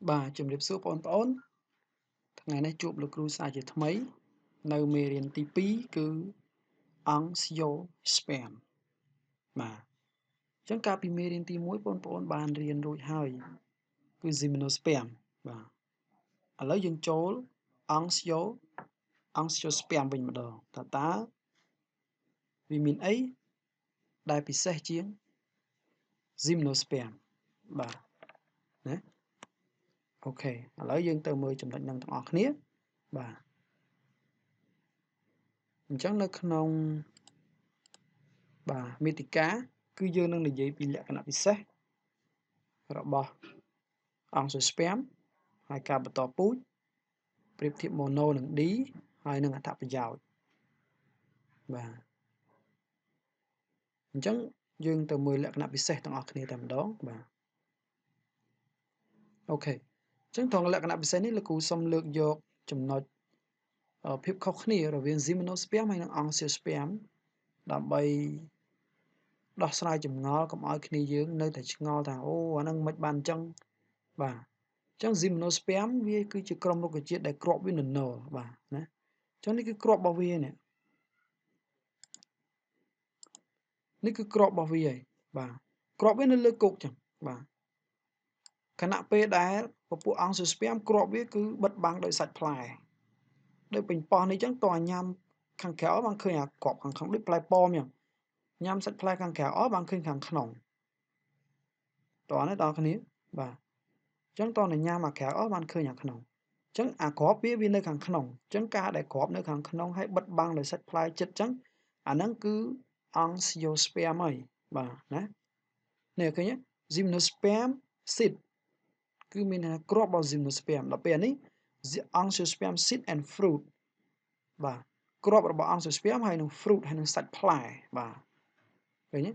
បាទជំរាបសួរបងប្អូនថ្ងៃនេះជួបលោកគ្រូសាជាថ្មីនៅមេរៀនទី2គឺ Angiosperm បាទអញ្ចឹងកាលពីមេរៀនទី1បងប្អូនបានរៀនរួចហើយគឺ Gymnosperm បាទឥឡូវយើងចូល Angiosperm វិញម្ដងតើវាមានអីដែលពិសេសជាង Gymnosperm បាទណាអូខេឥឡូវយើងទៅមើលចំណុចនឹងទាំងអស់គ្នាបាទអញ្ចឹងនៅក្នុងបាទមេតិកាគឺយើងនឹងនិយាយពីលក្ខណៈពិសេសរបស់ Angiosperm ហើយការបន្តពូជប្រៀបធៀប mono និង D ហើយនឹងអត្ថប្រយោជន៍បាទអញ្ចឹងយើងទៅមើលលក្ខណៈពិសេសទាំងអស់គ្នាតែម្ដងបាទអូខេអញ្ចឹងត្រង់លក្ខណៈពិសេសនេះលោកគ្រូសូមលើកយកចំណុចភាពខុសគ្នារវាង Gymnosperm ហើយនិង Angiosperm ដើម្បីដោះស្រាយចម្ងល់កុំឲ្យគ្នាយើងនៅតែឆ្ងល់ថាអូអាហ្នឹងមិនបានអញ្ចឹងបាទអញ្ចឹង Gymnosperm វាគឺជាក្រុមរុក្ខជាតិដែលគ្រាប់វាននលបាទណាអញ្ចឹងនេះគឺគ្រាប់របស់វានេះនេះគឺគ្រាប់របស់វាហើយបាទគ្រាប់វានៅលើគោកចឹងបាទខណៈពេលដែលពពួក Angiosperm គ្រាប់វាគឺបិទបាំងដោយសាច់ផ្លែដោយពេញប៉ោះនេះចឹងតើញ៉ាំខាងក្រៅបានឃើញអាគ្រាប់ខាងក្នុងដូចផ្លែប៉ោមចឹងញ៉ាំសាច់ផ្លែខាងក្រៅអស់បានឃើញខាងក្នុងតើណាដល់គ្នាបាទអញ្ចឹងតើញ៉ាំអាក្រៅអស់បានឃើញអាក្នុងអញ្ចឹងអាគ្រាប់វានៅខាងក្នុងអញ្ចឹងការដែលគ្រាប់នៅខាងក្នុងហើយបិទបាំងដោយសាច់ផ្លែចិត្តអញ្ចឹងអាហ្នឹងគឺ Angiosperm ហើយបាទណានេះឃើញទេ Gymnosperm seed គឺមានថាគ្រាប់របស់ Gymnosperm ដល់ពេលនេះ Angiosperm seed and fruit បាទគ្រាប់របស់ Angiosperm ហើយនឹង fruit ហើយនឹងសាច់ផ្លែបាទឃើញទេ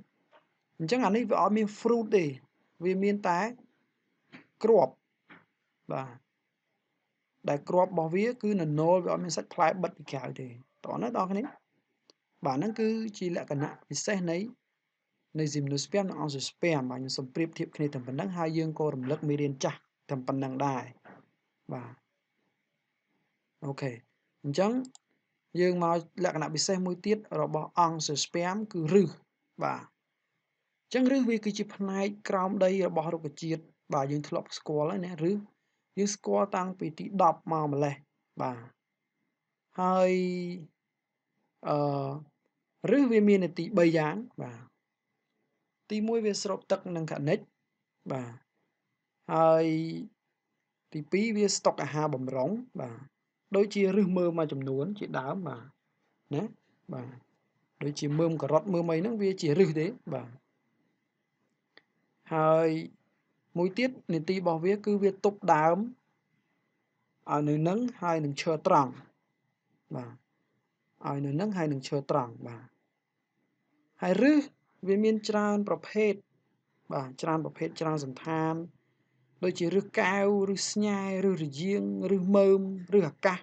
អញ្ចឹងអានេះវាអត់មាន fruit ទេវាមានតែគ្រាប់បាទដែលគ្រាប់របស់វាគឺននលវាអត់មានសាច់ផ្លែបិទពីក្រៅទេតោះណាដល់គ្នាបាទហ្នឹងគឺជាលក្ខណៈពិសេសនៃ Gymnosperm និង Angiosperm បាទខ្ញុំសូមប្រៀបធៀបគ្នាតែប៉ុណ្្នឹងហើយយើងក៏រំលឹកមេរៀនចាស់តែប៉ុណ្្នឹងដែរបាទអូខេអញ្ចឹងយើងមកលក្ខណៈពិសេសមួយទៀតរបស់ Angiosperm គឺឫសបាទអញ្ចឹងឫសវាគឺជាផ្នែកក្រោមដីរបស់រុក្ខជាតិបាទយើងធ្លាប់ស្គាល់ហើយណាឫសយើងស្គាល់តាំងពីទី10មកម្លេះបាទហើយអឺឫសវាមាននាទី3យ៉ាងបាទទី1វាស្រូបទឹកនិងខនិជបាទហើយទី2វាស្តុកអាហារបំរុងបាទដូចជាឫសមើមមួយចំនួនជាដើមបាទណាបាទដូចជាមើមការ៉ុតមើមអីហ្នឹងវាជាឫសទេបាទហើយមួយទៀតនាទីរបស់វាគឺវាទប់ដើមឲ្យនៅនឹងហើយនឹងឈើត្រង់បាទឲ្យនៅនឹងហើយនឹងឈើត្រង់បាទហើយឫសវាមានច្រើនប្រភេទបាទច្រើនប្រភេទច្រើនសន្តានដូចជាឫសកែវឫសស្ញែឫសរយាងឫសមើមឫសអាកាស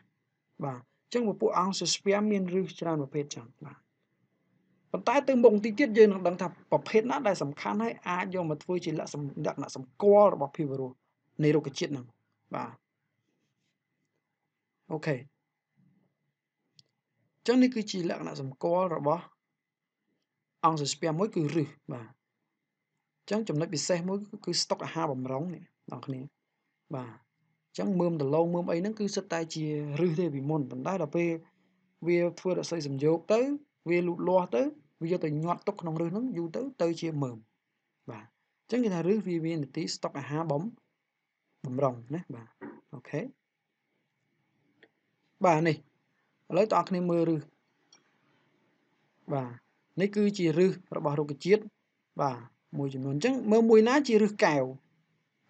បាទអញ្ចឹងពពួក Angiosperm មានឫសច្រើនប្រភេទចឹងបាទប៉ុន្តែទៅមុខទីទៀតយើងនឹងដឹងថាប្រភេទណាដែលសំខាន់ហើយអាចយកមកធ្វើជាលក្ខណៈសម្គាល់របស់ភាវរស់នៃរុក្ខជាតិហ្នឹងបាទអូខេអញ្ចឹងនេះគឺជាលក្ខណៈសម្គាល់របស់ Angiosperm មួយគឺឫសបាទអញ្ចឹងចំណុចពិសេសមួយគឺស្តុកអាហារបំរុងនេះបងប្អូនបាទអញ្ចឹងមើមដលងមើមអីហ្នឹងគឺសិតតែជាឫសទេពីមុនប៉ុន្តែដល់ពេលវាធ្វើរស័យសំយោគទៅវាលូតលាស់ទៅវាយកទៅញាត់ទុកក្នុងឫសហ្នឹងយូរទៅទៅជាមើមបាទអញ្ចឹងគេថាឫសវាមាននីតិស្តុកអាហារបំរុងណាបាទអូខេបាទនេះឥឡូវតើអ្នកគ្នាមើលឫសបាទនេះគឺជាឫសរបស់រុក្ខជាតិបាទមួយចំនួនអញ្ចឹងមើលមួយណាជាឫសកែវ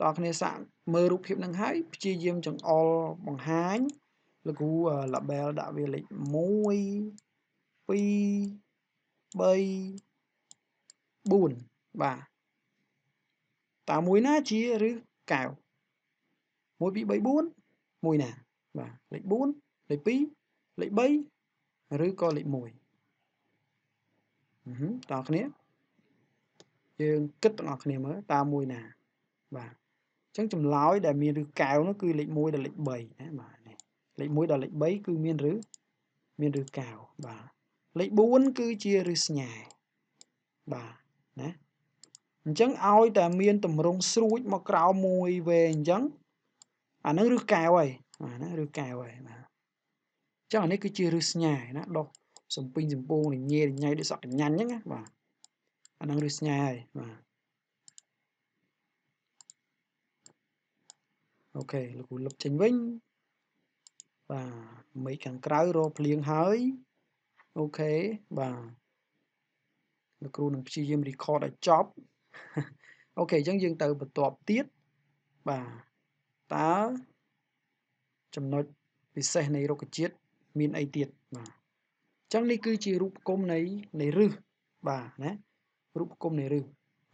តើគ្នាសាកមើលរូបភាពនឹងហើយព្យាយាមចង្អុលបង្ហាញលោកគ្រូ label ដាក់វាលេខ1 2 3 4បាទតើមួយណាជាឫសកែវ1 2 3 4មួយណាបាទលេខ4លេខ2លេខ3ឬក៏លេខ1តើគ្នាយើងគិតទាំងអស់គ្នាមើលតើមួយណាបាទ ចឹងចម្លើយដែលមានឫសកែវនោះគឺលេខ1ដល់លេខ3ណាបាទនេះលេខ1ដល់លេខ3គឺមានឫសកែវបាទលេខ4គឺជាឫសស្ញែបាទណាអញ្ចឹងឲ្យតែមានតម្រងស្រួចមកក្រោមមួយវែងអញ្ចឹងអានឹងឫសកែវហើយបាទណាឫសកែវហើយបាទអញ្ចឹងអានេះគឺជាឫសស្ញែណាដុះសំពីងសំពងញ៉េញ៉ៃដូចសក់កញ្ញាញ់អញ្ចឹងណាបាទអានឹងឫសស្ញែហើយបាទអូខេលោកគ្រូលុបចេញវិញបាទមេឃខាងក្រៅរកភ្លៀងហើយអូខេបាទលោកគ្រូនឹងព្យាយាម record ឲ្យចប់អូខេអញ្ចឹងយើងទៅបន្ទាប់ទៀតបាទតើចំណុចពិសេសនៃរុក្ខជាតិមានអីទៀតបាទអញ្ចឹងនេះគឺជារូបគុំនៃឫសបាទណារូបគុំនៃឫស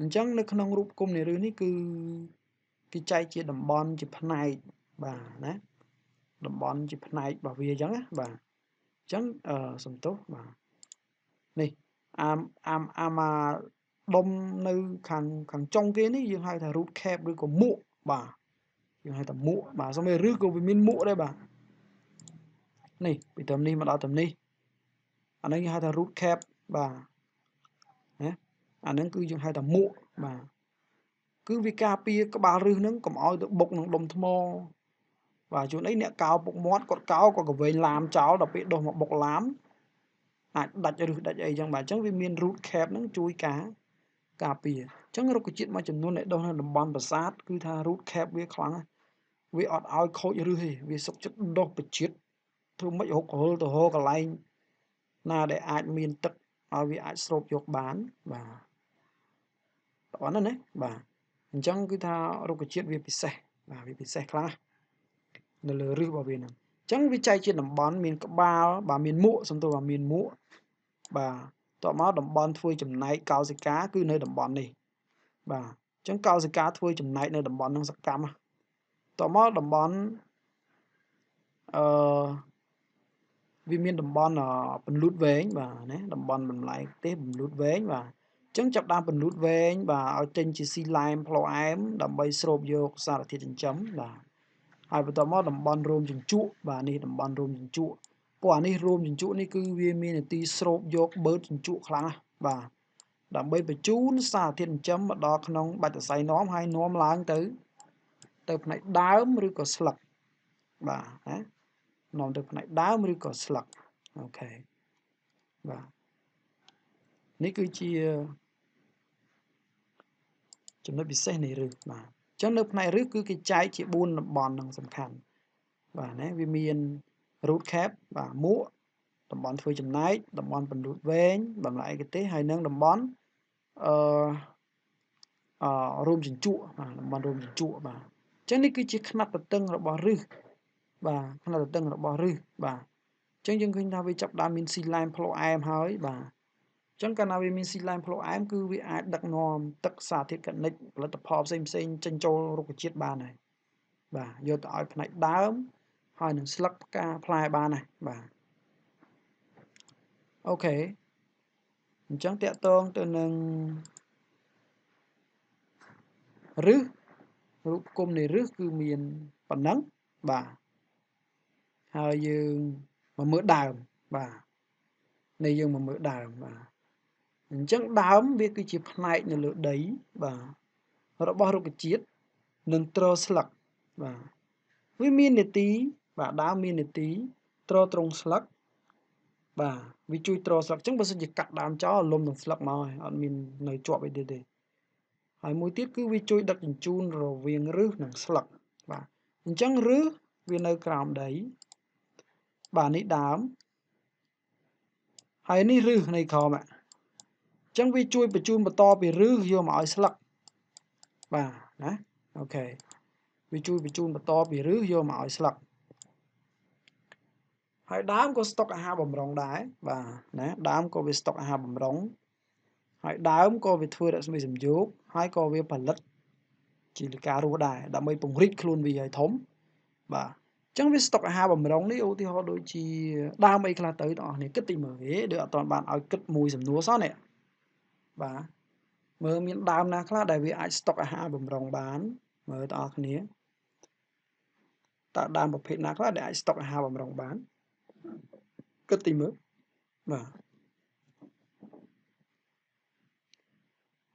អញ្ចឹងនៅក្នុងរូបគុំនៃឫសនេះគឺគេចែកជាតំបន់ជាផ្នែកបាទណាតំបន់ជាផ្នែករបស់វាអញ្ចឹងណាបាទអញ្ចឹងសំទោសបាទនេះអាមកដុំនៅខាងចុងគេនេះយើងហៅថា root cap ឬក៏មួកបាទយើងហៅថាមួកបាទសូម្បីឫសក៏វាមានមួកដែរបាទនេះពីត្រឹមនេះមកដល់ត្រឹមនេះអានេះគេហៅថា root cap បាទណាអាហ្នឹងគឺយើងហៅថាមួកបាទគឺវាការពារក្បាលឫសហ្នឹងកុំឲ្យទៅបុកនឹងដុំថ្មបាទជួនអីអ្នកកោពុកមាត់គាត់កោក៏កវែងឡាមចោលដល់ពេលដុះមកបុកឡាមអាចដាច់ឫសដាច់អីចឹងបាទអញ្ចឹងវាមាន root cap ហ្នឹងជួយការពារអញ្ចឹងរុក្ខជាតិមួយចំនួនដែលដុះនៅតំបន់ប្រាសាទគឺថា root cap វាខ្លាំងវាអត់ឲ្យខូចឫសទេវាសុកចិត្តដុះបជាតិធ្វើម៉េចរុករលទៅរកកន្លែងណាដែលអាចមានទឹកឲ្យវាអាចស្រូបយកបានបាទតោះណាបាទអញ្ចឹងគឺថារុក្ខជាតិវាពិសេសបាទវាពិសេសខ្លាំងនៅលើឫសរបស់វាហ្នឹងអញ្ចឹងវាចែកជាតំបន់មានក្បាលបាទមានមួកសំទោសបាទមានមួកបាទតមកតំបន់ធ្វើចំណែកកោសិកាគឺនៅតំបន់នេះបាទអញ្ចឹងកោសិកាធ្វើចំណែកនៅតំបន់ហ្នឹងសកម្មតមកតំបន់អឺវាមានតំបន់ពន្លូតវែងបាទណាតំបន់បន្លែទេសពន្លូតវែងបាទអញ្ចឹងចាប់ដើមពន្លូតវែងបាទឲ្យចេញជាស៊ីឡែមផ្លោអែមដើម្បីស្រូបយកសារធាតុចិញ្ចឹមបាទហើយបន្តមកតំបន់រោមជញ្ជក់បាទនេះតំបន់រោមជញ្ជក់ពួកអានេះរោមជញ្ជក់នេះគឺវាមាននាទីស្រូបយកបឺតជញ្ជក់ខ្លាំងណាស់បាទដើម្បីបញ្ជូនសារធាតុចិញ្ចឹមមកដល់ក្នុងបាច់សរសៃនោមហើយនាំឡើងទៅផ្នែកដើមឬក៏ស្លឹកបាទណានាំទៅផ្នែកដើមឬក៏ស្លឹកអូខេបាទនេះគឺជាចំណុចពិសេសនៃឫសបាទអញ្ចឹងនៅផ្នែកឫសគឺគេចែកជា4តំបន់នឹងសំខាន់បាទណាវាមាន root cap បាទមួកតំបន់ធ្វើចំណែកតំបន់ពន្លូតវែងបន្លែឯកទេសហើយនិងតំបន់អឺរោមជញ្ជក់បាទតំបន់រោមជញ្ជក់បាទអញ្ចឹងនេះគឺជាខ្នាតទទឹងរបស់ឫសបាទខ្នាតទទឹងរបស់ឫសបាទអញ្ចឹងយើងឃើញថាវាចាប់ដើមមានស៊ីឡែមផ្លោអែមហើយបាទអញ្ចឹងកាលណាវាមានស៊ីឡែមផ្លោអែមគឺវាអាចដឹកនាំទឹកសារធាតុកណិចផលិតផលផ្សេងផ្សេងចេញចូលរុក្ខជាតិបានហើយបាទយកទៅឲ្យផ្នែកដើមហើយនឹងស្លឹកផ្កាផ្លែបានហើយបាទអូខេអញ្ចឹងតកតងទៅនឹងឫសរូបគុំនៃឫសគឺមានប៉ុណ្ណឹងបាទហើយយើងមកមើលដើមបាទនេះយើងមកមើលដើមបាទអញ្ចឹងដើមវាគឺជាផ្នែកនៅលើដីបាទរបស់រុក្ខជាតិនិងទ្រស្លឹកបាទវាមាននាទីបាទដើមមាននាទីទ្រទ្រង់ស្លឹកបាទវាជួយទ្រស្លឹកអញ្ចឹងបើសិនជាកាត់ដើមចោលលំនឹងស្លឹកមកហើយអត់មាននៅជាប់អីទៀតទេហើយមួយទៀតគឺវាជួយដឹកជញ្ជូនរវាងឫសនិងស្លឹកបាទអញ្ចឹងឫសវានៅក្រោមដីបាទនេះដើមហើយនេះឫសនៃក្រោមអញ្ចឹងវាជួយបញ្ជូនបន្តពីឫសយកមកឲ្យស្លឹកបាទណាអូខេវាជួយបញ្ជូនបន្តពីឫសយកមកឲ្យស្លឹកហើយដើមក៏ស្តុកអាហារបំរុងដែរបាទណាដើមក៏វាស្តុកអាហារបំរុងហើយដើមក៏វាធ្វើរស្មីសំយោគហើយក៏វាផលិតជាលិការស់ដែរដើម្បីពង្រីកខ្លួនវាឲ្យធំបាទអញ្ចឹងវាស្តុកអាហារបំរុងនេះឧទាហរណ៍ដូចជាដើមអីខ្លះទៅបងប្អូនគិតតិចមើលហេដូចអត់ទាន់បានឲ្យគិតមួយសំណួរសោះនេះបាទមើលមានដើមណាខ្លះដែលវាអាចស្តុកអាហារបំរុងបាន មើលបងប្អូនគ្នាតើដើមប្រភេទណាខ្លះដែលអាចស្តុកអាហារបម្រុងបានគិតតិចមើលបាទ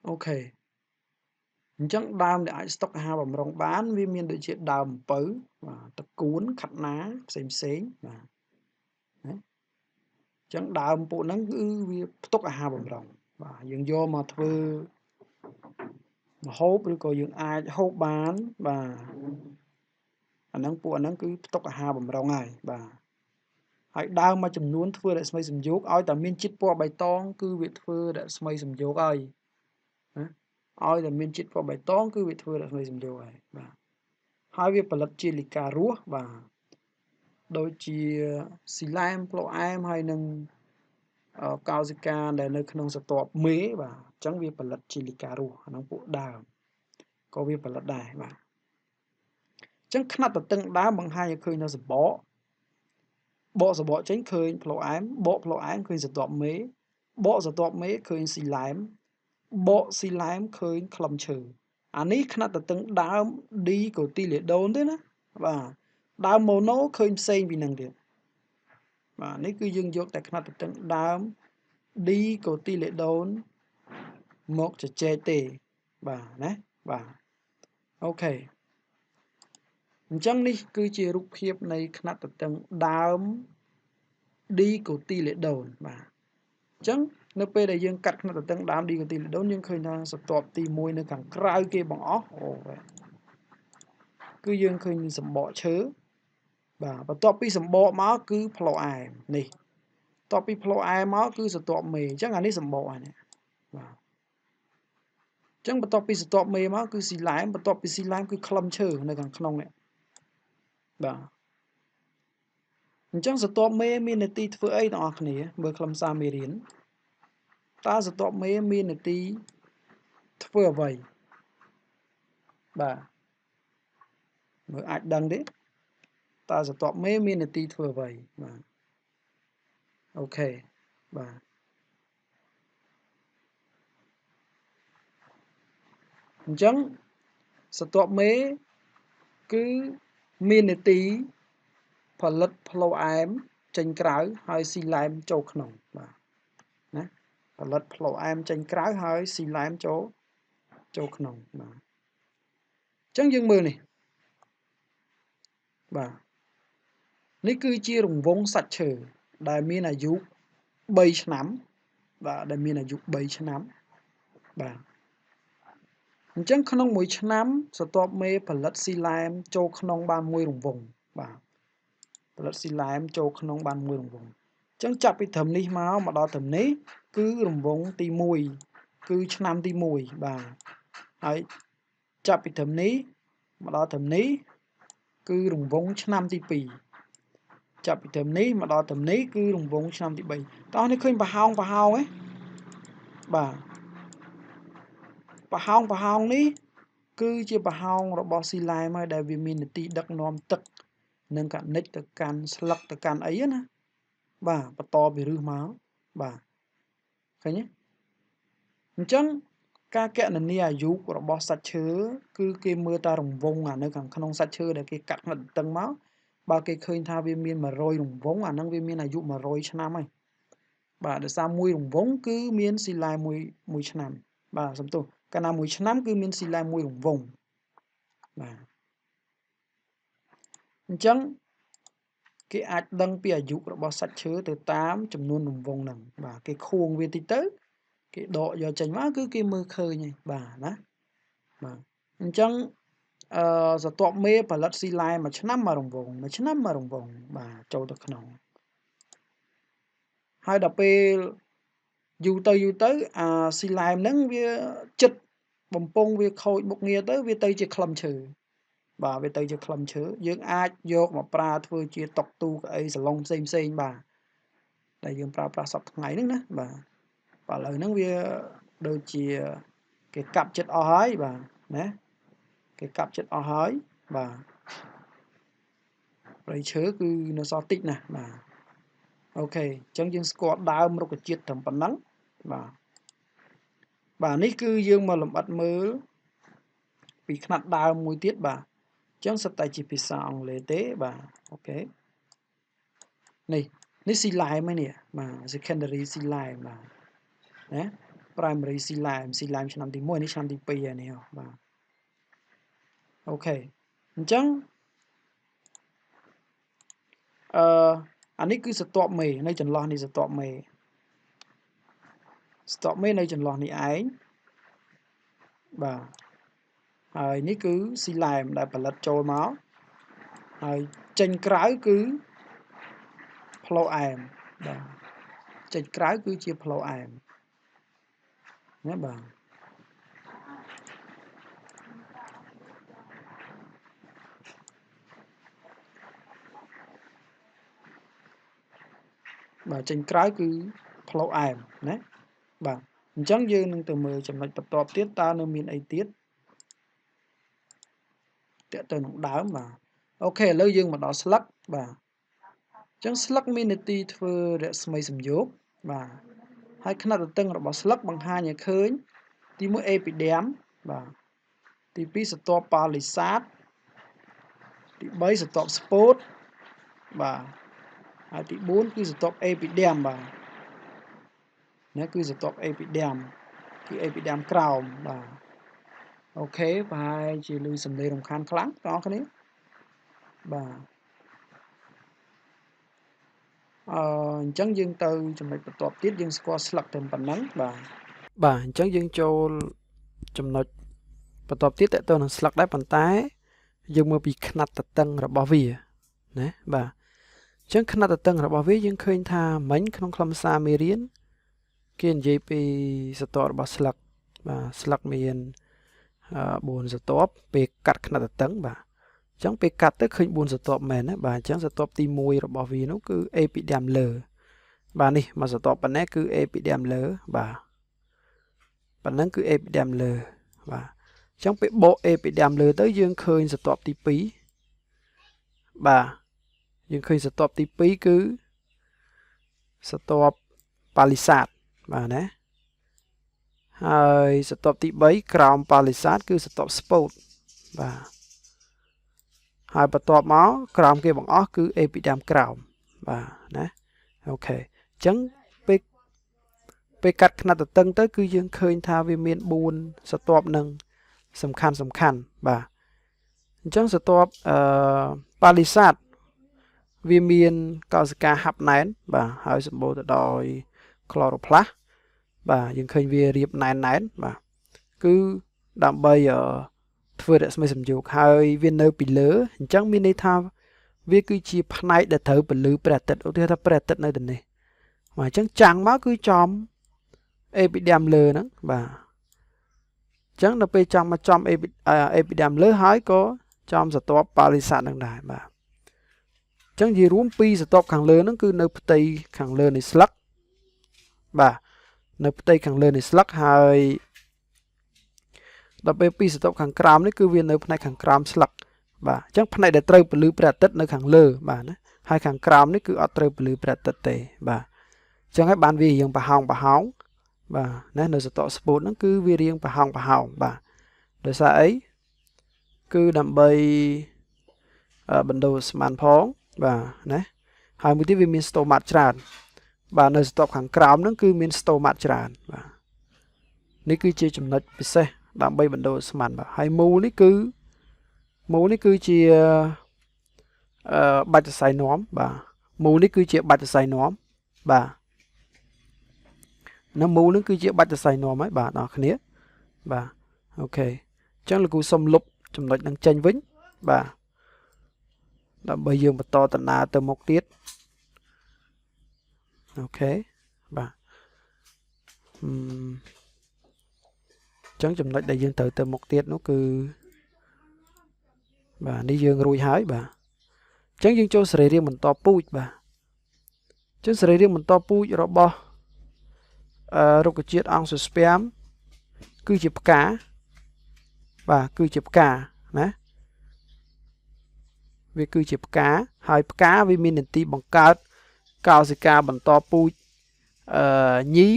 អូខេអញ្ចឹងដើមដែលអាចស្តុកអាហារបម្រុងបានវាមានដូចជាដើមអំពៅបាទតកួនខាត់ណាផ្សេងផ្សេងបាទណាអញ្ចឹងដើមពួកហ្នឹងគឺវាផ្ទុកអាហារបម្រុងបាទយើងយកមកធ្វើម្ហូបឬក៏យើងអាចហូបបានបាទអាហ្នឹងពួកអាហ្នឹងគឺផ្ទុកអាហារបម្រុងហើយបាទហើយដើមមួយចំនួនធ្វើរស្មីសំយោគឲ្យតែមានជាតិពណ៌បៃតងគឺវាធ្វើរស្មីសំយោគហើយណាឲ្យតែមានជាតិពណ៌បៃតងគឺវាធ្វើរស្មីសំយោគហើយបាទហើយវាផលិតជាលិការស់បាទដូចជាស៊ីឡែមប្លូអែមហើយនឹងកោសិកាដែលនៅក្នុងស្រទាប់មេបាទអញ្ចឹងវាផលិតជាលិការស់អាហ្នឹងពួកដើមក៏វាផលិតដែរបាទអញ្ចឹងខ្នាតទទឹងដើមបង្ហាញឲ្យឃើញនៅសម្បកបកសម្បកចេញឃើញប្លូអែមបកប្លូអែមឃើញស្រទាប់មេបកស្រទាប់មេឃើញស៊ីឡែមបកស៊ីឡែមឃើញក្លឹមឈើអានេះខ្នាតទទឹងដើមឌីកូទីលេដូនទេណាបាទដើមម៉ូណូឃើញផ្សេងពីនឹងទៀតបាទនេះគឺយើងយកតែខ្នាតទទឹងដើមឌីកូទីលេដូនមកជជែកទេបាទណាបាទអូខេអញ្ចឹងនេះគឺជារូបភាពនៃខ្នាតទទឹងដើមឌីកូទីលេដូនបាទអញ្ចឹងនៅពេលដែលយើងកាត់ខ្នាតទទឹងដើមឌីកូទីលេដូនយើងឃើញថាស្រទាប់ទី1នៅខាងក្រៅគេបង្អស់អូគឺយើងឃើញមានសម្បកឈើបាទបន្ទាប់ពីសម្បកមកគឺប្លូអែមនេះបន្ទាប់ពីប្លូអែមមកគឺស្រទាប់មេអញ្ចឹងអានេះសម្បកអានេះបាទអញ្ចឹងបន្ទាប់ពីស្រទាប់មេមកគឺស៊ីឡែមបន្ទាប់ពីស៊ីឡែមគឺក្លឹមឈើនៅខាងក្នុងនេះបាទអញ្ចឹងស្រទាប់មេមានន័យធ្វើអីទាំងអស់គ្នាមើលខ្លឹមសារមេរៀនតើស្រទាប់មេមានន័យធ្វើអ្វីបាទមើលអាចដឹងទេតើស្រទាប់មេមានន័យធ្វើអ្វីបាទអូខេបាទអញ្ចឹងស្រទាប់មេគឺមានន័យផលិតប្លូអែមចេញក្រៅហើយស៊ីឡែមចូលក្នុងបាទណាផលិតប្លូអែមចេញក្រៅហើយស៊ីឡែមចូលក្នុងបាទអញ្ចឹងយើងមើលនេះបាទនេះគឺជារង្វង់សាច់ឈើដែលមានអាយុ3ឆ្នាំបាទដែលមានអាយុ3ឆ្នាំបាទអញ្ចឹងក្នុងមួយឆ្នាំស្រទាប់មេផលិតស៊ីឡែមចូលក្នុងបានមួយរង្វង់បាទផលិតស៊ីឡែមចូលក្នុងបានមួយរង្វង់អញ្ចឹងចាប់ពីត្រឹមនេះមកដល់ត្រឹមនេះគឺរង្វង់ទី1គឺឆ្នាំទី1បាទហើយចាប់ពីត្រឹមនេះមកដល់ត្រឹមនេះគឺរង្វង់ឆ្នាំទី2ចាប់ពីត្រឹមនេះមកដល់ត្រឹមនេះគឺរង្វង់ឆ្នាំទី3តោះនេះឃើញប្រហោងប្រហោងទេបាទប្រហោងប្រហោងនេះគឺជាប្រហោងរបស់ស៊ីឡែមហើយដែលវាមាននទីដឹកនាំទឹកនិងកណិចទៅកាន់ស្លឹកទៅកាន់អីណាបាទបន្តពីរឹសមកបាទឃើញទេអញ្ចឹងការកណនាអាយុរបស់សាច់ឈើគឺគេមើលតែរង្វង់អានៅខាងក្នុងសាច់ឈើដែលគេកាត់ផ្នែកទទឹងមកបើគេឃើញថាវាមាន100រង្វង់អាហ្នឹងវាមានអាយុ100ឆ្នាំហើយបាទដោយសារមួយរង្វង់គឺមានស៊ីឡែមមួយឆ្នាំបាទសំទោសកាលណាមួយឆ្នាំគឺមានស៊ីឡែមមួយរង្វង់បាទអញ្ចឹងគេអាចដឹងពីអាយុរបស់សាច់ឈើទៅតាមចំនួនរង្វង់ហ្នឹងបាទគេខួងវាតិចទៅគេដកយកចេញមកគឺគេមើលឃើញហើយបាទណាបាទអញ្ចឹងស្រទាប់មេផលិតស៊ីឡែមមួយឆ្នាំមួយរង្វង់មួយឆ្នាំមួយរង្វង់បាទចូលទៅក្នុងហើយដល់ពេលយូរទៅយូរទៅអាស៊ីឡែមហ្នឹងវាចិត្តបំពង់វាខូចមុខងារទៅវាទៅជាក្លឹមឈើបាទវាទៅជាក្លឹមឈើយើងអាចយកមកប្រើធ្វើជាតុកទូកៅអីសាឡុងផ្សេងផ្សេងបាទដែលយើងប្រើប្រាស់សប្តាហ៍ថ្ងៃហ្នឹងណាបាទបាទឥឡូវហ្នឹងវាដូចជាគេកាប់ចិត្តអស់ហើយបាទណាគេកាប់ចិត្តអស់ហើយបាទព្រៃឈើគឺនៅសល់តិចណាស់បាទអូខេអញ្ចឹងយើងស្គាល់ដើមរុក្ខជាតិត្រឹមប៉ុណ្ណឹងបាទបាទនេះគឺយើងមកលម្អិតមើល ពីខ្នាតដើមមួយទៀតបាទអញ្ចឹងសិតតែជាភាសាអង់គ្លេសទេបាទអូខេនេះនេះស៊ីឡែមនេះបាទ secondary ស៊ីឡែមបាទណា primary ស៊ីឡែមស៊ីឡែមឆ្នាំទី1នេះឆ្នាំទី2ហើយនេះបាទអូខេអញ្ចឹងអឺអានេះគឺស្រទាប់មេនៅចន្លោះនេះស្រទាប់មេស្រទាប់មេនៅចន្លោះនេះឯងបាទហើយនេះគឺស៊ីឡែមដែលផលិតចូលមកហើយចេញក្រៅគឺផ្លូអែមបាទចេញក្រៅគឺជាផ្លូអែមណាបាទបាទចេញក្រៅគឺផ្លូអែមណាបាទអញ្ចឹងយើងនឹងទៅមើលចំណុចបន្ទាប់ទៀតតើនៅមានអីទៀតទាក់ទៅនឹងដើមបាទអូខេឥឡូវយើងមកដល់ស្លឹកបាទអញ្ចឹងស្លឹកមាននាទីធ្វើរស្មីសំយោគបាទហើយខ្នាតទទឹងរបស់ស្លឹកបង្ហាញឲ្យឃើញទី1អេពីឌែមបាទទី2ស្រទាប់ប៉ាលីសាតទី3ស្រទាប់ស្ពោតបាទហើយទី4គឺស្រទាប់អេពីឌែមបាទនេះគឺស្រទាប់អេពីឌែមគឺអេពីឌែមក្រោមបាទអូខេប្រហែលជាឮសំឡេងរំខានខ្លាំងបងប្អូនគ្នាបាទអញ្ចឹងយើងទៅចំណុចបន្ទាប់ទៀតយើងស្គាល់ស្លឹកទៅប៉ុណ្ណឹងបាទបាទអញ្ចឹងយើងចូលចំណុចបន្ទាប់ទៀតតទៅនឹងស្លឹកដែរប៉ុន្តែយើងមើលពីខ្នាតទទឹងរបស់វាណាបាទអញ្ចឹងខ្នាតទទឹងរបស់វាយើងឃើញថាមិញក្នុងខ្លឹមសារមេរៀនគេនិយាយពីស្រទាប់របស់ស្លឹកបាទស្លឹកមាន4ស្រទាប់ពេលកាត់ខ្នាតទទឹងបាទអញ្ចឹងពេលកាត់ទៅឃើញ4ស្រទាប់មែនណាបាទអញ្ចឹងស្រទាប់ទី1របស់វានោះគឺអេពីឌែមលើបាទនេះមកស្រទាប់ប៉ុណ្ណេះគឺអេពីឌែមលើបាទប៉ុណ្ណឹងគឺអេពីឌែមលើបាទអញ្ចឹងពេលបកអេពីឌែមលើទៅយើងឃើញស្រទាប់ទី2បាទយើងឃើញស្រទាប់ទី2គឺស្រទាប់ប៉ាលីសាតបាទណាហើយស្រទាប់ទី3ក្រោមប៉ាលីសាតគឺស្រទាប់ស្ពោតបាទហើយបន្ទាប់មកក្រោមគេបង្អស់គឺអេពីដាមក្រោមបាទណាអូខេអញ្ចឹងពេលកាត់ខ្នាតទទឹងទៅគឺយើងឃើញថាវាមាន4ស្រទាប់នឹងសំខាន់សំខាន់បាទអញ្ចឹងស្រទាប់ប៉ាលីសាតវាមានកោសិកាហាប់ណែនបាទហើយសម្បូរទៅដោយក្លរ៉ូផ្លាស់បាទយើងឃើញវារៀបណែនណែនបាទគឺដើម្បីធ្វើរស្មីសំយោគហើយវានៅពីលើអញ្ចឹងមានន័យថាវាគឺជាផ្នែកដែលត្រូវពលឺព្រះអាទិត្យឧទាហរណ៍ថាព្រះអាទិត្យនៅទីនេះបាទអញ្ចឹងចាំងមកគឺចំអេពីឌែមលើហ្នឹងបាទអញ្ចឹងដល់ពេលចាំមកចំអេពីឌែមលើហើយក៏ចំស្រទាប់ប៉ាលីសាតហ្នឹងដែរបាទអញ្ចឹងនិយាយរួមពីស្រទាប់ខាងលើហ្នឹងគឺនៅផ្ទៃខាងលើនៃស្លឹកបាទនៅផ្ទៃខាងលើនៃស្លឹកហើយដល់ពេលពីស្រទាប់ខាងក្រោមនេះគឺវានៅផ្នែកខាងក្រោមស្លឹកបាទអញ្ចឹងផ្នែកដែលត្រូវពលឺព្រះអាទិត្យនៅខាងលើបាទណាហើយខាងក្រោមនេះគឺអត់ត្រូវពលឺព្រះអាទិត្យទេបាទអញ្ចឹងហើយបានវារៀងប្រហោងប្រហោងបាទណានៅស្រទាប់ស្ពោតហ្នឹងគឺវារៀងប្រហោងប្រហោងបាទដោយសារអីគឺដើម្បីបណ្ដូលស្មានផងបាទណាហើយមួយទៀតវាមានស្តូម៉ាតច្រើនបាទនៅស្រទាប់ខាងក្រោមហ្នឹងគឺមានស្តូម៉ាតច្រើនបាទនេះគឺជាចំណុចពិសេសដើម្បីបណ្ដូលស្មានបាទហើយមូលនេះគឺមូលនេះគឺជាបាច់សរសៃនាំបាទមូលនេះគឺជាបាច់សរសៃនាំបាទនៅមូលនេះគឺជាបាច់សរសៃនាំហើយបាទអ្នកគ្នាបាទអូខេអញ្ចឹងលោកគ្រូសុំលុបចំណុចនឹងចេញវិញបាទដើម្បីយើងបន្តដំណើរទៅមុខទៀតអូខេបាទអញ្ចឹងចំណុចដែលយើងត្រូវទៅមុខទៀតនោះគឺបាទនេះយើងរួចហើយបាទអញ្ចឹងយើងចូលសរីរាង្គបន្តពូជបាទអញ្ចឹងសរីរាង្គបន្តពូជរបស់រុក្ខជាតិអង្គសូស្ពែមគឺជាផ្កាបាទគឺជាផ្កាណាវាគឺជាផ្កាហើយផ្កាវាមាននាទីបង្កើតកោសិកាបន្តពូជញី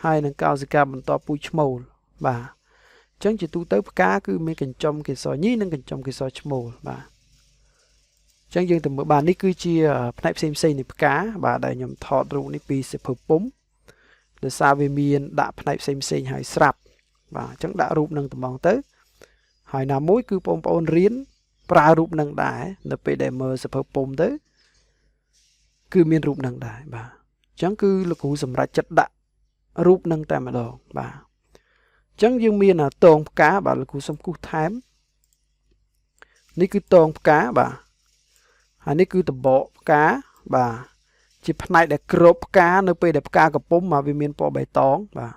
ហើយនឹងកោសិកាបន្តពូជឈ្មោលបាទ ចឹងជាទូទៅផ្កាគឺមានកញ្ចុំកេសរញីនិងកញ្ចុំកេសរឈ្មោលបាទចឹងយើងទៅមើលបាទនេះគឺជាផ្នែកផ្សេងផ្សេងនៃផ្កាបាទដែលខ្ញុំថតរូបនេះពីសៀវភៅពុំដោយសារវាមានដាក់ផ្នែកផ្សេងផ្សេងហើយស្រាប់បាទអញ្ចឹងដាក់រូបនឹងត្មងទៅហើយណាមួយគឺបងប្អូនរៀនប្រើរូបនឹងដែរនៅពេលដែលមើលសៀវភៅពុំទៅគឺមានរូបនឹងដែរបាទអញ្ចឹងគឺលោកគ្រូសម្រេចចិត្តដាក់រូបនឹងតែម្ដងបាទអញ្ចឹងយើងមានតងផ្កាបាទលោកគ្រូសុំគូសថែមនេះគឺតងផ្កាបាទហើយនេះគឺតបកផ្កាបាទជាផ្នែកដែលគ្របផ្កានៅពេលដែលផ្កាកំពុំមកវាមានពណ៌បៃតងបាទ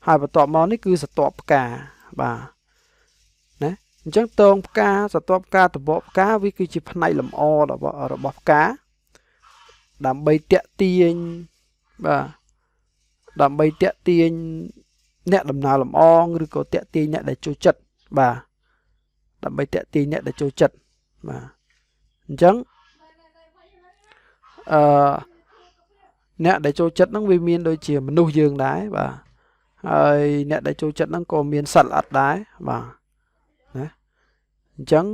ហើយបន្ទាប់មកនេះគឺសតបផ្កាបាទណាអញ្ចឹងតងផ្កាសតបផ្កាតបកផ្កាវាគឺជាផ្នែកលម្អរបស់ផ្កាដើម្បីតាក់ទាញបាទដើម្បីតាក់ទាញអ្នកដំណើរលំអងឬក៏តាក់ទាញអ្នកដែលចូលចិត្តបាទដើម្បីតាក់ទាញអ្នកដែលចូលចិត្តបាទអញ្ចឹងអឺអ្នកដែលចូលចិត្តហ្នឹងវាមានដូចជាមនុស្សយើងដែរបាទហើយអ្នកដែលចូលចិត្តហ្នឹងក៏មានសត្វល្អិតដែរបាទណាអញ្ចឹង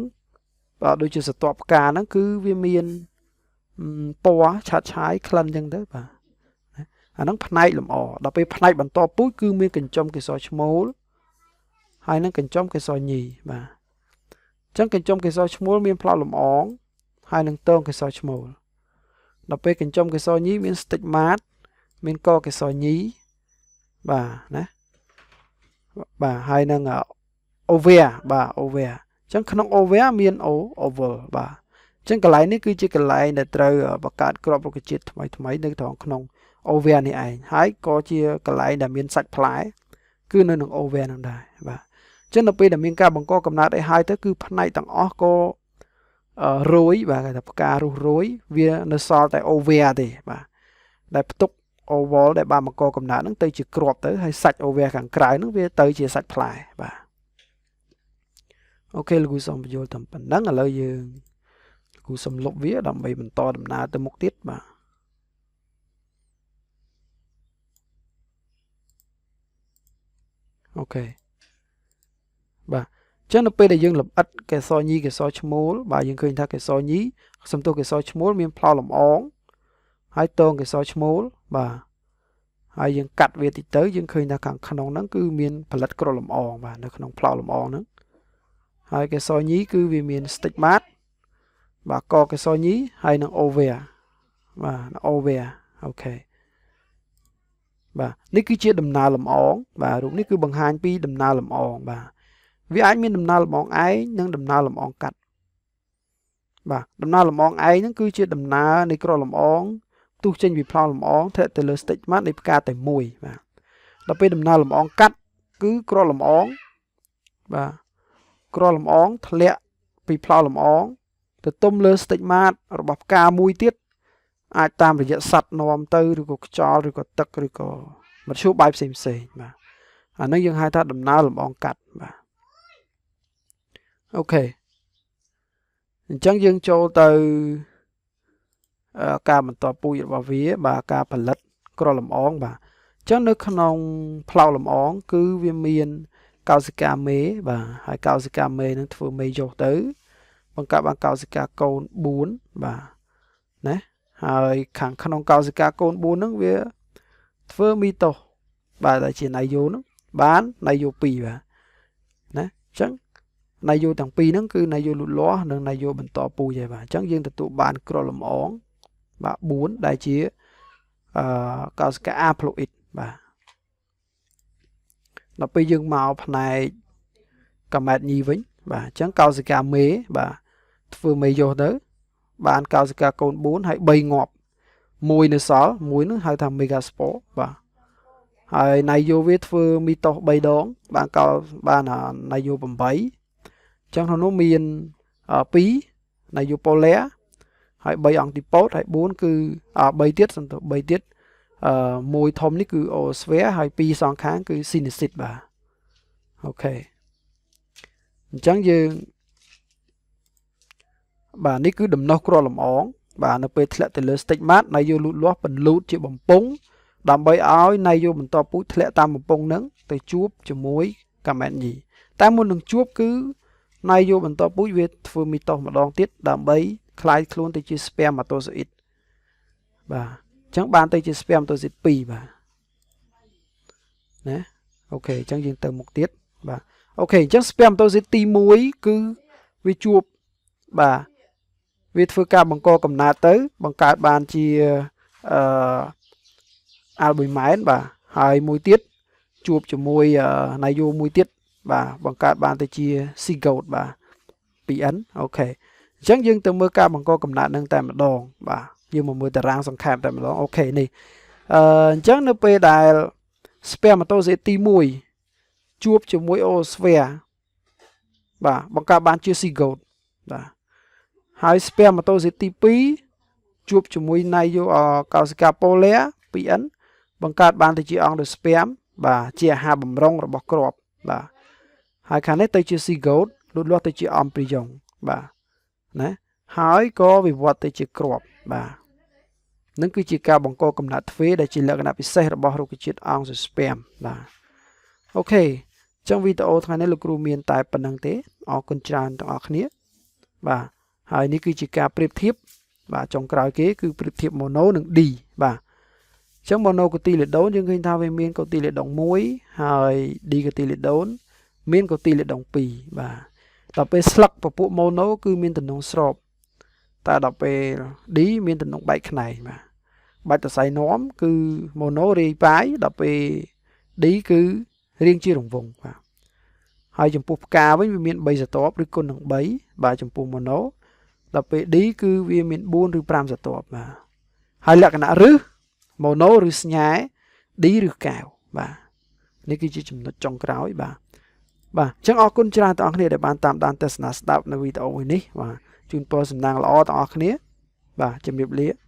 បាទដូចជាសត្វផ្កាហ្នឹងគឺវាមានពណ៌ឆាតឆាយក្លិនអញ្ចឹងទៅបាទអាហ្នឹងផ្នែកលម្អដល់ពេលផ្នែកបន្តពូជគឺមានកញ្ចុំកេសរឈ្មោលហើយនឹងកញ្ចុំកេសរញីបាទអញ្ចឹងកញ្ចុំកេសរឈ្មោលមានផ្លោលំអងហើយនឹងតងកេសរឈ្មោលដល់ពេលកញ្ចុំកេសរញីមានស្ទិចម៉ាតមានកកេសរញីបាទណាបាទហើយនឹងអូវែបាទអូវែអញ្ចឹងក្នុងអូវែមានអូអូវលបាទអញ្ចឹងកន្លែងនេះគឺជាកន្លែងដែលត្រូវបង្កើតក្របរុក្ខជាតិថ្មីថ្មីនៅក្នុងអូវែនេះឯងហើយក៏ជាកន្លែងដែលមានសាច់ផ្លែគឺនៅក្នុងអូវែនឹងដែរបាទអញ្ចឹងនៅពេលដែលមានការបង្កកំណើតអីហើយទៅគឺផ្នែកទាំងអស់ក៏រយបាទគេថាផ្ការុះរយវានៅសល់តែអូវែទេបាទដែលផ្ទុកអូវលដែលបានបង្កកំណើតហ្នឹងទៅជាគ្រាប់ទៅហើយសាច់អូវែខាងក្រៅហ្នឹងវាទៅជាសាច់ផ្លែបាទអូខេលោកគ្រូសូមបញ្យល់តែប៉ុណ្្នឹងឥឡូវយើងលោកគ្រូសូមលុបវាដើម្បីបន្តដំណើរទៅមុខទៀតបាទអូខេបាទអញ្ចឹងនៅពេលដែលយើងលម្អិតកេសរញីកេសរឈ្មោលបាទយើងឃើញថាកេសរញីសំទោសកេសរឈ្មោលមានផ្លោលំអងហើយតងកេសរឈ្មោលបាទហើយយើងកាត់វាតិចទៅយើងឃើញថាខាងក្នុងហ្នឹងគឺមានផលិតក្រលំអងបាទនៅក្នុងផ្លោលំអងហ្នឹងហើយកេសរញីគឺវាមានស្ទិចម៉ាតបាទកកេសរញីហើយនឹងអូវែបាទអូវែអូខេបាទនេះគឺជាដំណើរលំអងបាទរូបនេះគឺបង្ហាញពីដំណើរលំអងបាទវាអាចមានដំណើរលំអងឯងនិងដំណើរលំអងកាត់បាទដំណើរលំអងឯងហ្នឹងគឺជាដំណើរនៃក្រលំអងផ្ទុះចេញពីផ្លោលំអងធ្លាក់ទៅលើស្ទិចម៉ាត់នៃផ្កាតែមួយបាទដល់ពេលដំណើរលំអងកាត់គឺក្រលំអងបាទក្រលំអងធ្លាក់ពីផ្លោលំអងទៅទុំលើស្ទិចម៉ាតរបស់ផ្កាមួយទៀតអាចតាមរយៈសត្វនាំទៅឬក៏ខ្យល់ឬក៏ទឹកឬក៏មធ្យោបាយផ្សេងផ្សេងបាទអានេះយើងហៅថាដំណើរលំអងកាត់បាទអូខេអញ្ចឹងយើងចូលទៅការបន្តពូជរបស់វាបាទការផលិតក្រលំអងបាទអញ្ចឹងនៅក្នុងផ្លោលំអងគឺវាមានកោសិកាមេបាទហើយកោសិកាមេនឹងធ្វើមេយោទៅបង្កើតបានកោសិកាកូន4បាទណាហើយខាងក្នុងកោសិកាកូន4ហ្នឹងវាធ្វើមីតូសបាទដែលជាណៃយោហ្នឹងបានណៃយោ2បាទណាអញ្ចឹងណៃយោទាំងពីរហ្នឹងគឺណៃយោលូតលាស់និងណៃយោបន្តពូជហើយបាទអញ្ចឹងយើងទទួលបានក្រលំអងបាទ4ដែលជាកោសិកាអាប្លូអ៊ីតបាទដល់ពេលយើងមកផ្នែកកាម៉ែតញីវិញបាទអញ្ចឹងកោសិកាមេបាទធ្វើមេយោទៅបានកោសិកាកូន4ហើយ3ងាប់មួយនៅសល់មួយនឹងហៅថាមេហ្គាស្ពរបាទហើយណៃយោវាធ្វើមីតូស3ដងបានកោបានណៃយោ8អញ្ចឹងក្នុងនោះមាន2ណៃយោប៉ូឡែហើយ3អង្គទីប៉ូតហើយ4គឺ3ទៀតសំទោស3ទៀតមួយធំនេះគឺអូស្វែហើយ2សងខាងគឺស៊ីនីស៊ីតបាទអូខេអញ្ចឹងយើងបាទនេះគឺដំណោះក្រលំអងបាទនៅពេលធ្លាក់ទៅលើស្ទិចម៉ាតណៃយោលូតលាស់ពន្លូតជាបំពង់ដើម្បីឲ្យណៃយោបន្តពូជធ្លាក់តាមបំពង់ហ្នឹងទៅជួបជាមួយកាម៉ែតញី តែមុននឹងជួបគឺណៃយោបន្តពូជវាធ្វើមីតូសម្ដងទៀតដើម្បីក្លាយខ្លួនទៅជា spermatozoid បាទអញ្ចឹងបានទៅជា spermatozoid 2បាទណា OK អញ្ចឹងយើងទៅមុខទៀតបាទ OK អញ្ចឹង spermatozoid ទី1គឺវាជួបបាទវាធ្វើការបង្កកំណើតទៅ បង្កើតបានជាអឺអាល់ប៊ុយម៉ែនបាទហើយមួយទៀតជួបជាមួយណៃយោមួយទៀតបាទបង្កើតបានទៅជា zygote បាទ 2n OK អញ្ចឹងយើងទៅមើលការបង្កកំណើតនឹងតែម្ដងបាទយើងមកមើលតារាងសង្ខេបតែម្ដង OK នេះអញ្ចឹងនៅពេលដែល spermatozoid ទី1ជួបជាមួយ oosphere បាទបង្កើតបានជា zygote បាទហើយ spermatozoid ទី2ជួបជាមួយណៃយោកោសិកា polaire 2n បង្កើតបានទៅជា endosperme បាទជាអាហារបំរុងរបស់គ្រាប់បាទហើយខាងនេះទៅជា zygote លូតលាស់ទៅជា embryon បាទណាហើយក៏វិវត្តទៅជាគ្រាប់បាទនឹងគឺជាការបង្កកំណើតទ្វេដែលជាលក្ខណៈពិសេសរបស់រុក្ខជាតិ angiosperm បាទ OK ចឹងវីដេអូថ្ងៃនេះលោកគ្រូមានតែប៉ុណ្ណឹងទេអរគុណច្រើនទាំងអស់គ្នាបាទហើយនេះគឺជាការប្រៀបធៀបបាទចុងក្រោយគេគឺប្រៀបធៀប mono និង di បាទអញ្ចឹង monocotylédone យើងឃើញថាវាមានកូទីលេដុង1ហើយ dicotylédone មានកូទីលេដុង2បាទដល់ពេលស្លឹកពពួក mono គឺមានទំនងស្របតែដល់ពេល di មានទំនងបែកខ្នែងបាទបាច់សរសៃនាំគឺ mono រាយប៉ាយដល់ពេល di គឺរាងជារង្វង់បាទហើយចំពោះផ្កាវិញវាមាន3ស្រទាប់ឬគុណនឹង3បាទចំពោះ mono ដល់ពេល di គឺវាមាន4ឬ5ស្រទាប់បាទហើយលក្ខណៈរឹស mono ឬស្ញែ di ឬកែវបាទនេះគឺជាចំណុចចុងក្រោយបាទបាទអញ្ចឹងអរគុណច្រើនទាំងអស់គ្នាដែលបានតាមដានទស្សនាស្ដាប់នៅវីដេអូមួយនេះបាទជូនពរសំណាងល្អទាំងអស់គ្នាបាទជំរាបលា។